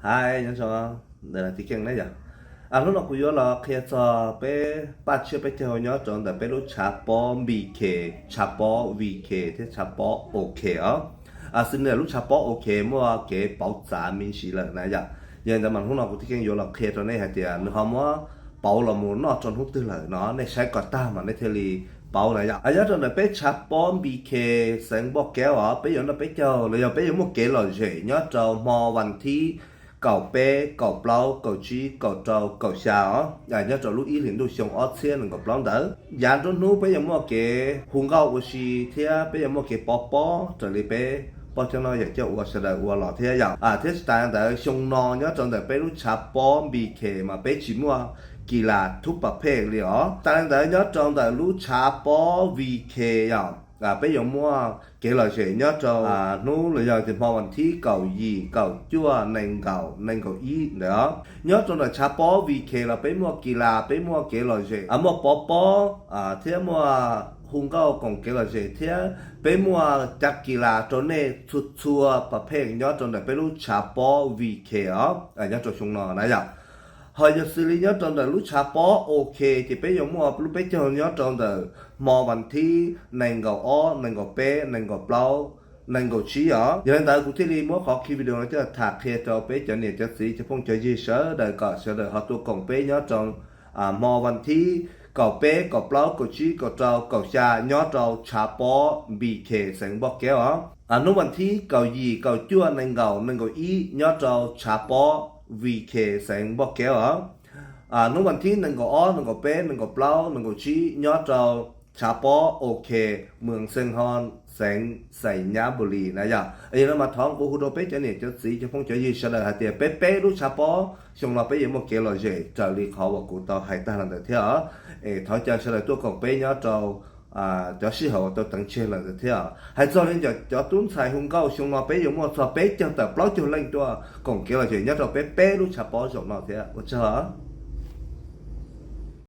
Hais nyob zoo ntawm tib keej na yom. Hnub no kuv yuav los qhia txog peb paj tsiab peb caug nyob rau ntawm peb lub tshav pob B K, tshav pob V K thiab tshav pob OK os. Xws li lub tshav pob OK muaj kev pauv txav me ntsis lawm na yom. Yog li ntawd mas hnub no kuv tib keej yuav los qhia rau nej hais tias nws ho muab pauv los mus noj rau hnub twg lawm no nej saib kom tag mas nej thiaj li pauv na yom. Nyob rau ntawm peb tshav pob B K xeev Npoj Kev os, peb yuav noj peb caug los yog peb yuav muaj kev lom zem nyob rau hmo vas thib kaum peb, kaum plaub, kaum tsib, kaum rau, kaum xya os, nyob rau lub ib hlis ntuj xyoo ob txhiab nees nkaum plaub ntawd. Yav nruab hnub peb yuav muaj kev hu nkauj ua si thiab peb yuav muaj kev pov pob raws li peb poj coob no yog coj ua sawv daws ua los thiab yom. Thiab tsis tas ntawd xyoo no nyob rau ntawm peb lub tshav pob B K mas peb tsis muaj kis las thub pas phej li os. Tas li ntawd nyob rau ntawm lub tshav pob V K yom, peb yuav muaj kev lom zem nyob rau hnub los yog tias hmo vas thib kaum yim, kaum cuaj, nees nkaum, nees nkaum ib ntawd os. Nyob rau ntawm tshav pob V K los peb muaj kis las, peb muaj kev lom zem, muaj pov pob thiab muaj hu nkauj koom kev lom zem thiab peb muaj cov kis las rau nej txhua txhua pas phej nyob rau ntawm peb lub tshav pob V K os, nyob rau xyoo no na yom. Ho yog xws li nyob rau ntawm lub tshav pob OK ces peb yuav muaj lub peb caug nyob rau ntawm hmo vas thib nees nkaum ob, nees nkaum peb, nees nkaum plaub, nees nkaum tsib os. Yog li ntawd kuv thiaj li muab qhov ki video no coj tham qhia rau peb cov niam cov txiv cov phooj cov ywg sawv daws kom sawv daws ho tuaj koom peb nyob rau hmo vas thib kaum peb, kaum plaub, kaum tsib, kaum rau, kaum xya nyob rau tshav pob B K xeev Npoj Kev os. Hnub vas thib kaum yim, kaum cuaj, nees nkaum, nees nkaum ib nyob rau tshav pob V K xeev Npoj Kev os. Hnub vas thib nees nkaum ob, nees nkaum peb, nees nkaum plaub, nees nkaum tsib nyob rau tshav pob OK, Mws Xees Ho, xeev Xais Nyab Npus Lis na yom. Yog li no mas thov kuv hu rau peb cov niam cov txiv cov phooj cov ywg sawv daws hais tias peb peb lub tshav pob xyoo no peb yuav muaj kev lom zem raws li qhov uas kuv tau hais tag los ntawd thiab os. Es thov caw sawv daws tuaj koom peb nyob rau cov sij hawm uas tau teev tseg lawm ntawd thiab. Hais txog li cov tub ntxhais hu nkauj xyoo no peb yuav muaj txog peb caug tawm plaub caug leej tuaj koom kev lom zem nyob rau peb peb lub tshav pob zaum no thiab. Ua tsaug.